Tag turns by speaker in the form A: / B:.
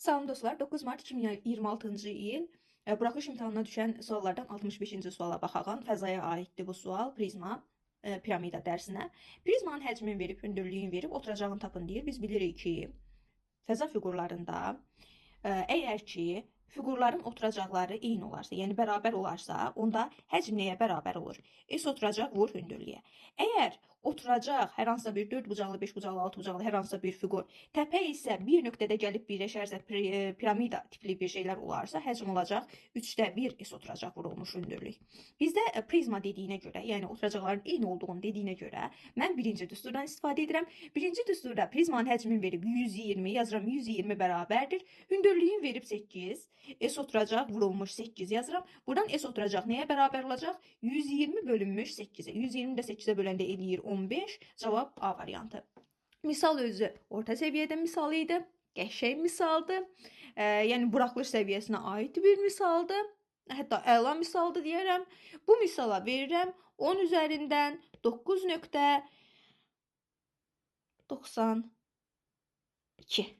A: Salam dostlar, 9 mart 2026-cı il buraxılış imtahanına düşən suallardan 65-ci suala baxaq. Fəzaya aiddir bu sual, prizma, piramida dərsinə. Prizmanın həcmini verib, hündürlüyünü verib, oturacağını tapın deyir. Biz bilirik ki, fəza fiqurlarında əgər ki, fiqurların oturacaqları eyni olarsa, yəni bərabər olarsa, onda həcm nəyə bərabər olur? S oturacaq vur hündürlüyə. Əgər oturacaq hər hansısa bir 4 bucaqlı, 5 bucaqlı, 6 bucaqlı hər hansısa bir fiqur təpə isə bir nöqtədə gəlib birləşərsə piramida tipli bir şeylər olarsa, həcm olacaq 3-də 1 S oturacaq vurulmuş hündürlük. Bizdə prizma dediyinə görə, yəni oturacaqların eyni olduğunu dediyinə görə mən birinci düsturdan istifadə edirəm. Birinci düsturda prizmanın həcmini verib 120 yazıram, 120 bərabərdir. Hündürlüyün verib 8. S oturacaq vurulmuş 8 yazıram. Buradan S oturacaq nəyə bərabər olacaq? 120 bölünmüş 8-ə. 120 də 8-ə böləndə eləyir 15. Cavab A variantı. Misal özü orta səviyyədə misal idi. Qəşəng misaldır. Yəni buraxılış səviyyəsinə aid bir misaldır. Hətta əla misaldır deyərəm. Bu misala verirəm 10 üzərindən 9.92.